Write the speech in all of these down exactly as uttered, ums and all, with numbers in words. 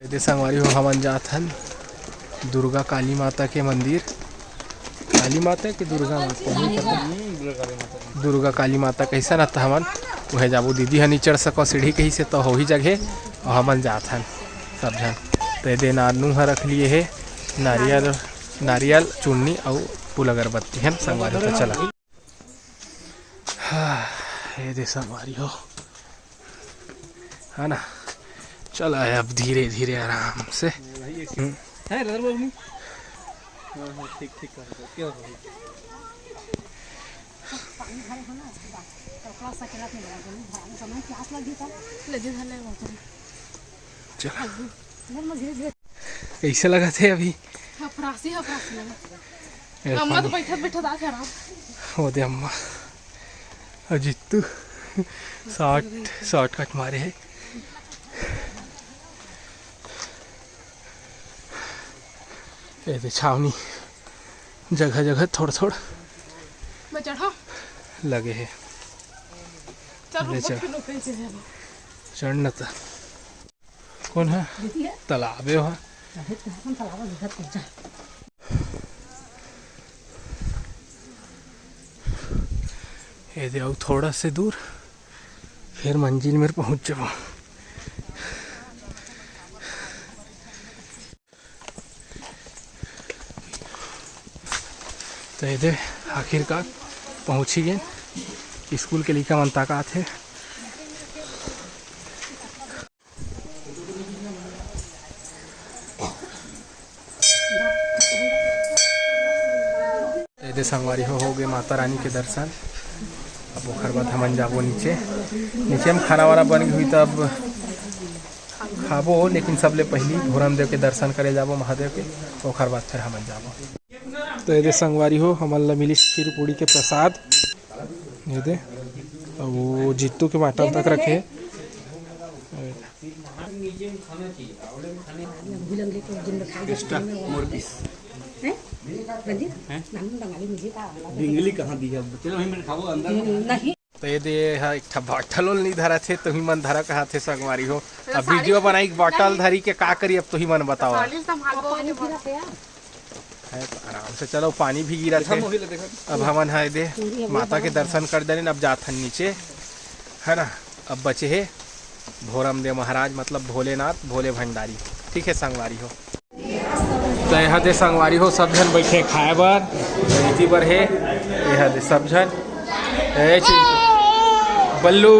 एदे संगवारी हो, हमन जात हन दुर्गा काली माता के मंदिर। काली माता के दुर्गा माता, नहीं पता। दुर्गा काली माता कइसन त हमन उहे जाबो। दीदी ह नी चढ़ सको सीढ़ी कहिसे, त होही जगह, अउ हमन जात हन सब झन। त एदे नानू ह रख लिए हे नारियल, नारियल, चुन्नी अउ फूल अगरबत्ती हन संगवारी हो। त चला। हाँ, एदे संगवारी हो, है ना? चला है अब धीरे धीरे आराम से। हम्म। है रबर बाबू? हाँ, हाँ, ठीक, ठीक, ठीक, ठीक। चला। कइसे लगत हे अभी? हफरासी, हफरासी लगत। अम्मा तो बइठत बइठत आके आराम। ओ दे अम्मा। अउ जित्तू शॉर्ट, शॉर्टकट मारे हे। एदे छावनी जगह जगह थोड़ थोड़ मैं चढ़ा? लगे हे। चल, ले रुक, चढ़। फिर लोग कहीं चले जाबो। चढ़ न त। कौन है? दीदी है। तालाब है वहाँ। अरे, तो अपन तालाब में घुसत पहुंचा। एदे अउ थोड़ा से दूर, फिर मंजिल मेर पहुंच जाबो। त एदे आखिरकार पहुंच ही गेन। स्कूल के लइका मन ताकात हे। एदे संगवारी हो, हो गे माता रानी के दर्शन। अब ओखर बाद हमन जाबो नीचे। नीचे म खाना वाना बन गे होही, तब खाबो, लेकिन सबले पहिली भोरम देव के दर्शन करे जाबो महादेव के, ओखर बाद फिर हमन जाबो। त एदे संगवारी हो, हमन ला मिलिस खीर पूड़ी के प्रसाद। एदे, अउ वो जित्तू के बाटल तक रखे हे। बिंगली कहाँ दी है? चलो, वहीं में खाओ, अंदर। नहीं। त एदे ह एक ठा बाटल ओल नइ धरत हे, तुही मन धरा कहत हे संगवारी हो। अब वीडियो बनाई, बाटल धरी के का करी, अब तुही मन बताओ। है, आराम से चलो, पानी भी गिरत हे। अब हमन ह एदे माता के दर्शन कर देन, अब जाथन नीचे, है ना। अब बचे हे भोरम देव महाराज, मतलब भोलेनाथ, भोले भंडारी। ठीक है संगवारी हो। त एहा दे संगवारी हो, सब झन बइठे खाए बर, एती बर हे। एहा दे सब झन, ए चिंटू, बल्लू।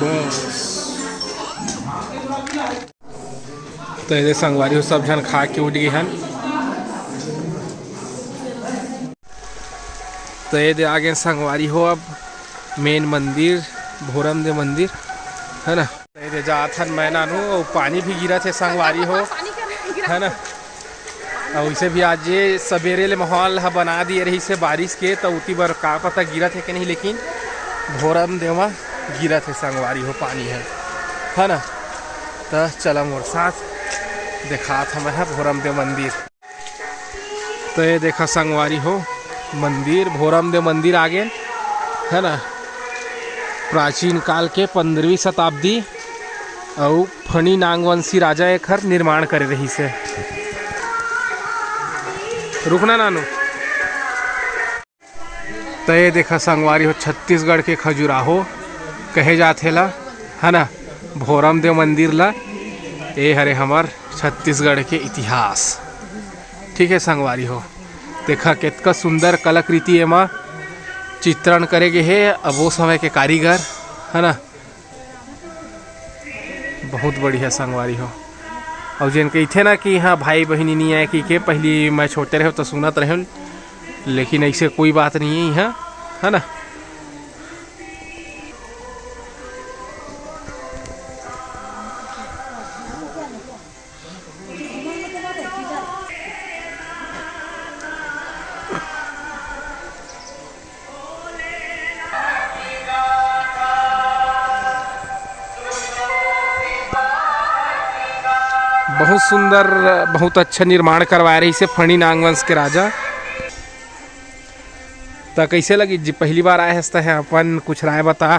बस। त एदे संगवारी हो, सब झन खा के उठ गे हन। त एदे आ गेन संगवारी हो, अब मेन मंदिर, भोरम देव मंदिर, है ना। त एदे जात हन मैं नानू, अउ पानी भी गिरत हे संगवारी हो, है ना। अउ वइसे भी आज ये सबेरे ले माहौल ह बना दिए रहिस हे बारिश के, त उती बर का पता गिरत हे कि नहीं, लेकिन भोरम देवा गिरत हे संगवारी हो पानी ह, है ना। त चला मोर साथ देखात हवं मैं ह भोरम देव मंदिर। त ये देखा संगवारी हो, मंदिर, भोरम देव मंदिर आ गेन, है ना। प्राचीन काल के पंद्रहवीं शताब्दी अउ फणी नागवंशी राजा एखर निर्माण करे रहिस हे। रुकना नानू। त ये देखा संगवारी हो, छत्तीसगढ़ के खजुराहो कहे जाथे ला, है ना, भोरम देव मंदिर ला। ये हरे हमर छत्तीसगढ़ के इतिहास। ठीक है संगवारी हो, देखा केतका सुंदर कलाकृति एमा चित्रण करे गे हे। अब वो समय के कारीगर, है ना, बहुत बढ़िया संगवारी हो। अउ जेन कहिथे ना कि हाँ भाई बहिनी नी आए कहिके, पहिली मैं छोटे रहेंव त सुनत रहेंव, लेकिन ऐसे कोई बात नहीं है यहाँ, है ना। बहुत सुंदर, बहुत अच्छा निर्माण करवाए रहिसे फणी नागवंश के राजा। त कइसे लगिस जी, पहली बार आए हस त अपन कुछ राय बता।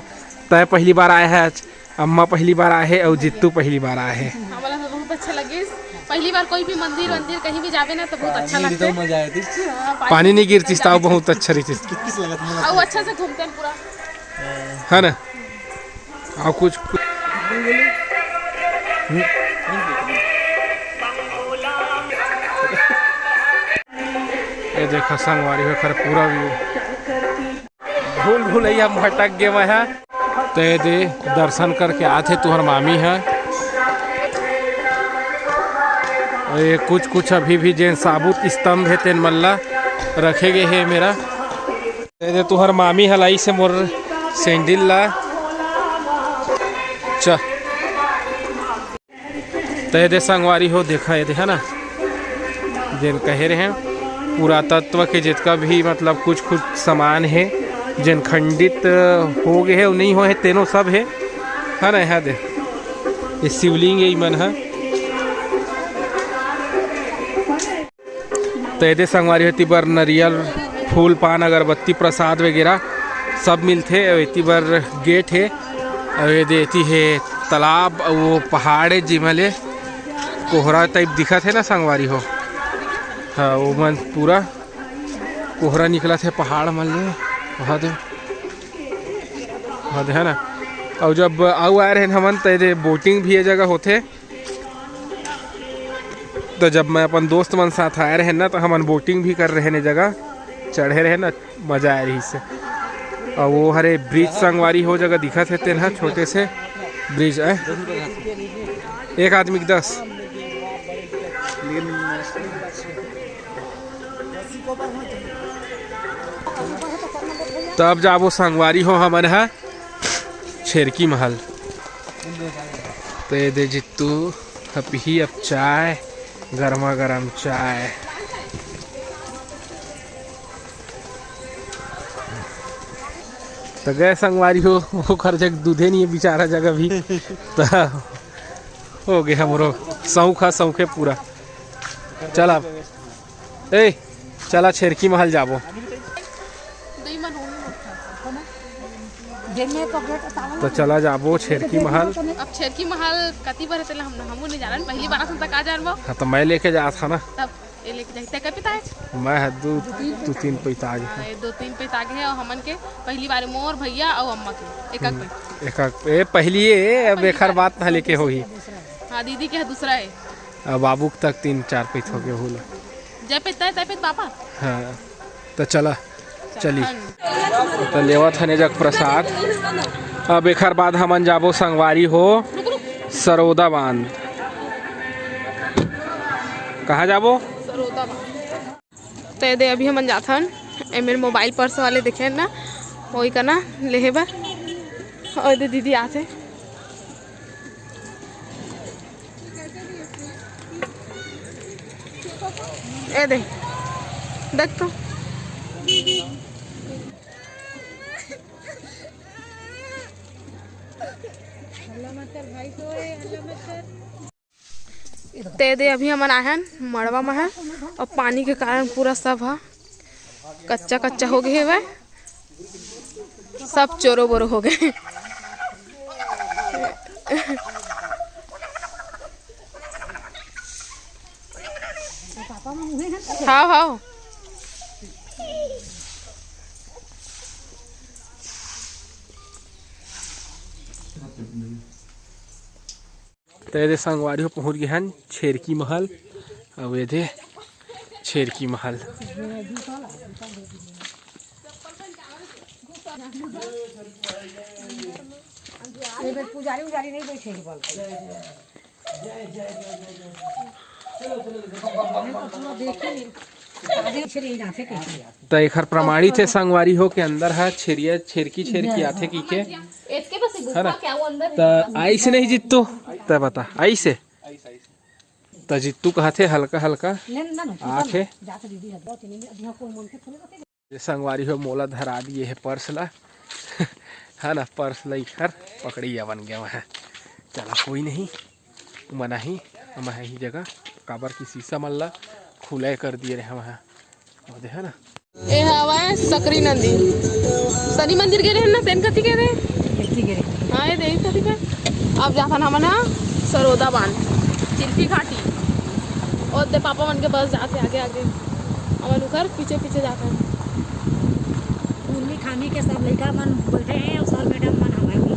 तय पहली बार आए हस, अम्मा पहली बार आए हे अउ जित्तू पहली बार आए हे। हमला तो बहुत अच्छा लगिस। पहली बार कोई भी मंदिर वंदिर कहीं भी जाबे ना तो बहुत अच्छा लगता है। मजा आए थी। हाँ, पानी नहीं गिरतिस त बहुत अच्छा रहितिस। किस लगा था? अउ अच्छा से घूमते हैं पूरा। है ना? अउ कुछ, कुछ। हम्म। ये देखा संगवारी हो, एकर पूरा view। भूल भुलैया भटक गे मैं ह। ते दे दर्शन करके आथे तुहर मामी ह। ये कुछ कुछ अभी भी जेन साबुत स्तंभ हे तेन मन ला रखे गे हे मेरा। ते दे तुहर मामी ह लाइसे मोर सैंडिल ला। च ते दे संगवारी हो, देखा ये दे, है ना, जेन कहे रहे पुरातत्व के जितका भी, मतलब, कुछ कुछ सामान हे जेन खंडित हो गए हे, नहीं हो हे, तेनो सब हे, है ना। यहाँ दे, ये शिवलिंग हे, ई मन ह। त एदे संगवारी हो, एती बर नरियल, फूल, पान, अगरबत्ती, प्रसाद वगैरह सब मिलथे। अउ एती बर गेट हे, अउ एदे एती हे तालाब, अउ वो पहाड़ हे, जिमा ले कोहरा टाइप दिखत हे ना संगवारी हो। हाँ, वो मन पूरा कोहरा निकलत हे पहाड़ मन ले, वहाँ दे, वहाँ दे, है ना। अउ जब आऊ आए रहेन हमन, त एदे बोटिंग भी ये जगह होथे। तो जब मैं अपन दोस्त मन साथ आए रहेन ना, तो हमन बोटिंग भी करे रहेन, ए जगह चढ़े रहेन ना, मजा आए रहिस हे। अउ वो हरे ब्रिज संगवारी हो जगह दिखत हे, तेन ह छोटे से ब्रिज आय, एक आदमी के दस। तब जाबो संगवारी हो हमन ह छेरकी महल। तो ये दे जित्तू ह पीही अब चाय, गरमा गरम चाय। तो गए संगवारी हो, ओखर जग दूधे नहीं है बेचारा जग अभी। तो हो गए हमरो सौंखा सौंखे पूरा। चल अब। ए, चला छेरकी महल जाबो। तो चला जाबो छेरकी महल। अब छेरकी महल कति बर हे तेला हम, हमू नहीं जानन, पहली बार सुनता का जानबो। हाँ, तो मैं लेके जात हा ना। तब ये लेके जाही, ते कभी ताज। मैं ह दू, दू तीन पैताज। हाँ, ये दो तीन पैताज हे अउ हमन के पहली बार मोर भैया अउ अम्मा के एक एक हम्म, पैताज। एक एक, ए पहली ये, अब एकर बात ना लेके होही। हाँ, दीदी के ह दूसरा हे। अब बाबू तक तीन चार पैत हो गए होला। जय पैत, तय पैत पापा। हाँ, तो चला, चली। तो लेवत हने जग प्रसाद। अब एकर बाद हमन जाबो संगवारी हो सरोदा बांध। कहाँ जाबो? सरोदा बांध। तो ये दे अभी हमन जाथन, ए मेर मोबाइल पर्स वाले देखे ना, वही का ना लेहे बर। अउ ये दे दीदी आथे। ए दे, देख तो। ते दे अभी हमन आए हन मड़वा में है, और पानी के कारण पूरा सब ह कच्चा कच्चा हो गए हवय। सब चोरो बोरो हो गए। हाव, हाव। तो ये दे संगवारी हो पहुंच गए हन छेरकी महल। अब ये दे छेरकी महल। ये बेर पुजारी उजारी नहीं बैठे हैं बल्कि। तो एखर प्रमाणित हे संगवारी हो के अंदर ह छेरिया, छेरकी, छेरकी आथे की के। एतके बस गुफा है ना? क्या वो अंदर तो है? आइस नहीं जित्तू, त बता, आइस हे? त जित्तू कहत हे हल्का हल्का आथे। ये संगवारी हो मोला धरा दिए हे पर्स ला। है ना, पर्स ला इखर पकड़ी अपन गया है। चला कोई नहीं, मना ही। हम हे ही जगह, काबर की शीशा मन ला खुले कर दिए रहे हम हे। वो दे हे ना, ए हवय सकरी नंदी। शनि मंदिर गे रहे ना, तेन कथी गे रहे? एती गे रहे। हाँ, ये देख कथी के। अब जाथन हमन ह सरोदा बांध, चिल्फी घाटी। और दे पापा मन के बस जाथे आगे आगे, हमन उकर पीछे पीछे जाथन। उर्मी ठामी के सब लइका मन बैठे हैं और सर मैडम मन हवय भी।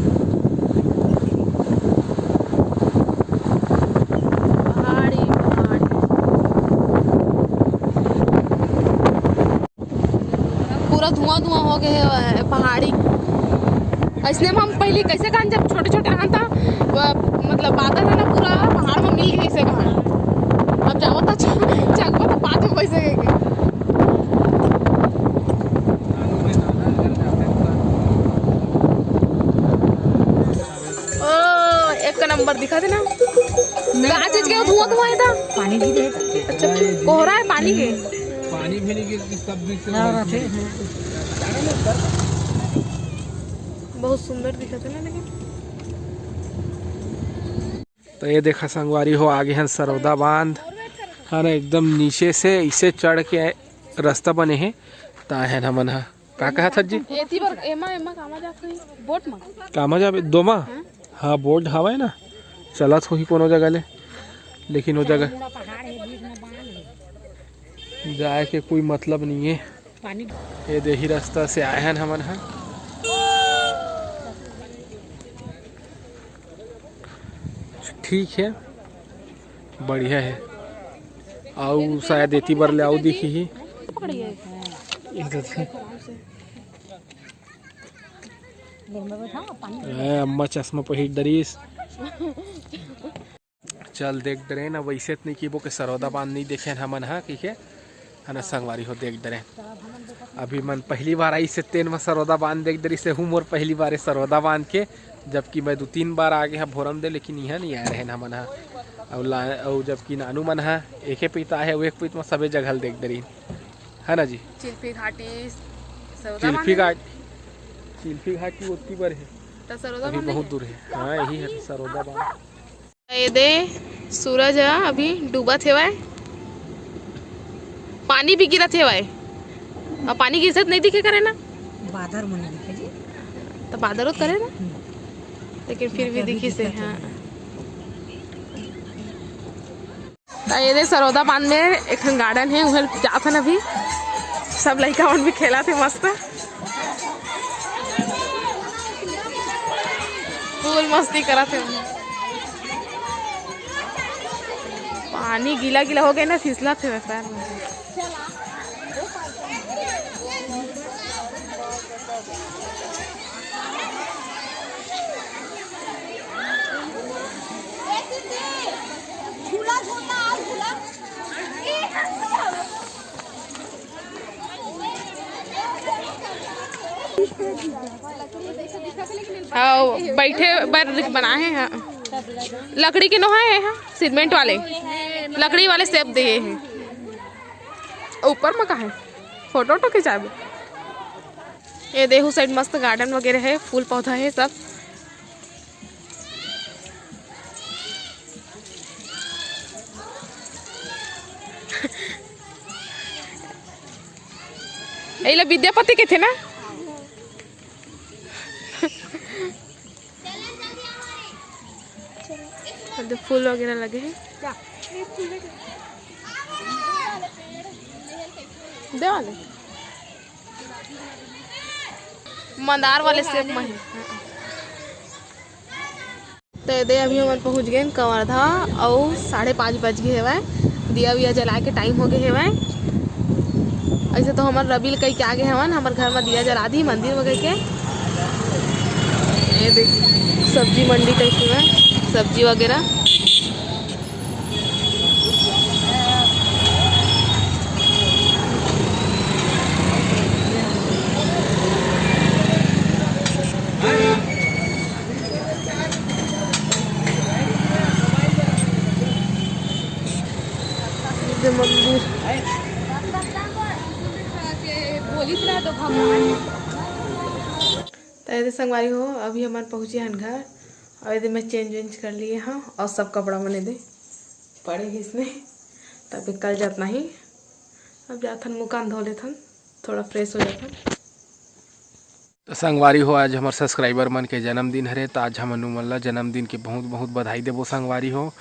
पहाड़ी, पहाड़ी। पूरा धुआं धुआं हो गए हे पहाड़ी। अइसने में हम पहले कैसे कहन, जब छोटे छोटे रहन था, ब-, मतलब बादल है ना, पूरा पहाड़ में मिल गए से कहन। अब जाओ तो च-, चकमा तो बात में कैसे गए। ओ, एक नंबर दिखा देना। का चीज के धुआं धुआं है था? पानी भी दे। अच्छा, कोहरा है पानी के। पानी भी नहीं गिरती, सब बीच से हाँ, उड़ती रहते है। हैं। बहुत सुंदर दिखत है ना, लेकिन। तो ये देखा संगवारी हो, आगे हन सरोदा बांध, है ना, एकदम नीचे से इसे चढ़ के रास्ता बने हे। ता है ना मन हा, का कहा था जी? एती बर एमा, एमा कामा जात होही? बोट मा? कामा जाबे? दो मा? हाँ। हाँ, बोट हवाए ना, चलत होही कोनो जगह ले, लेकिन वो जगह जाए के कोई मतलब नहीं है। पानी। ये देही रास्ता से आए हैं हमन ह। ठीक है, बढ़िया है। आऊ शायद एती बर ले आऊ दिखी ही। ए, अम्मा चश्मा पहिर डरिस। चल देख डरेन, अब अइसे त नइ किबो के सरोदा बांध नइ देखेन हमन ह, कहिके, है ना संगवारी हो, देख डरेन। अभी मन पहली बार आइस हे तेन म सरोदा बांध देख डरिस हे, हूँ मोर पहली बार हे सरोदा बांध के, जबकि मैं दू तीन बार आगे हा भोरमदेव, लेकिन इहाँ नइ आए रहेन हमन ह। अउ ला-, अउ जबकि नानू मन ह एके पइत आए हे, अउ एक पइत म सबे जगह ल देख डरिन, है ना जी? चिल्फी घाटी, सरोदा चिल्फी बांध। घाट, चिल्फी घाटी ओतकी बर हे, त सरोदा अभी बांध बहुत हे। दूर हे। हाँ, यही है सरोदा बांध। ये दे, सूरज ह अभी डूबत हेवय, पानी भी गिरत हेवय, अउ पानी गिरत नइ दिखे करे ना। बादर मन दिखे जी। त बादर होत करे ना, हम्म। लेकिन फिर भी दिखिस हे, हाँ। त ये दे सरोदा बांध में एक ठन garden हे, उहे जाथन अभी। सब लइका मन भी खेलत हे मस्त। Full मस्ती करत हे। पानी गीला गीला हो गए ना, फिसलत हे पैर में। हाँ, बैठे बर बनाए हे, हाँ। लकड़ी के नोहे हे, हाँ, सीमेंट वाले, लकड़ी वाले shape दिए हे। ऊपर में का हे? फोटो वोटो खिंचाबे। ये देहू side मस्त garden वगैरह हे, फूल पौधा हे सब। एला विद्यापति कथे ना। अउ फूल वगैरह लगे हे। दे वाले। मंदार वाले shape में हे। तो ये दे, अभी हमन पहुंच गए कवर्धा अउ साढ़े पाँच बज गए हेवय। दिया विया जलाए के time हो गए हेवय। ऐसे तो हमर रबी ल कहि के आगे हवन, हमर घर में दिया जला दी मंदिर वगैरह के। ये देख, सब्जी मंडी टाइप के बा, सब्जी वगैरह। ये मंदिर। त एदे संगवारी हो, अभी हमन पहुँचे हन घर, अउ एदे मैं change वेंज कर लिए हव, अउ सब कपड़ा मन एदे पड़े ही इसने, तब कल जात नहीं। अब जाथन, मुँह कान धो लेथन, थोड़ा फ्रेश हो जाथन। तो संगवारी हो, आज हमर सब्सक्राइबर मन के जन्मदिन हरे, त आज हमन उमन ला जन्मदिन के बहुत बहुत बधाई देबो संगवारी हो।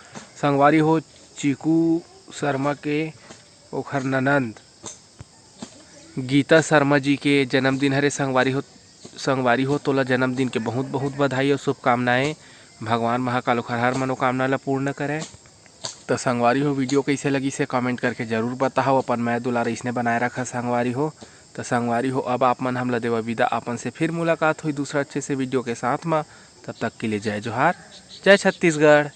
संगवारी हो, चीकू शर्मा के ओखर ननंद गीता शर्मा जी के जन्मदिन हरे संगवारी हो। संगवारी हो, तोला जन्मदिन के बहुत बहुत बधाई और शुभकामनाएं। भगवान महाकाल ओखर हर मनोकामना ला पूर्ण करे। तो संगवारी हो, वीडियो कैसे लगिस हे कमेंट करके जरूर बताओ। अपन मया दुलार इसने बनाए रखा संगवारी हो। तो संगवारी हो, अब आप मन हमला देवा विदा, आपन से फिर मुलाकात हुई दूसरा अच्छे से वीडियो के साथ मा। तब तक के लिए जय जोहार, जय छत्तीसगढ़।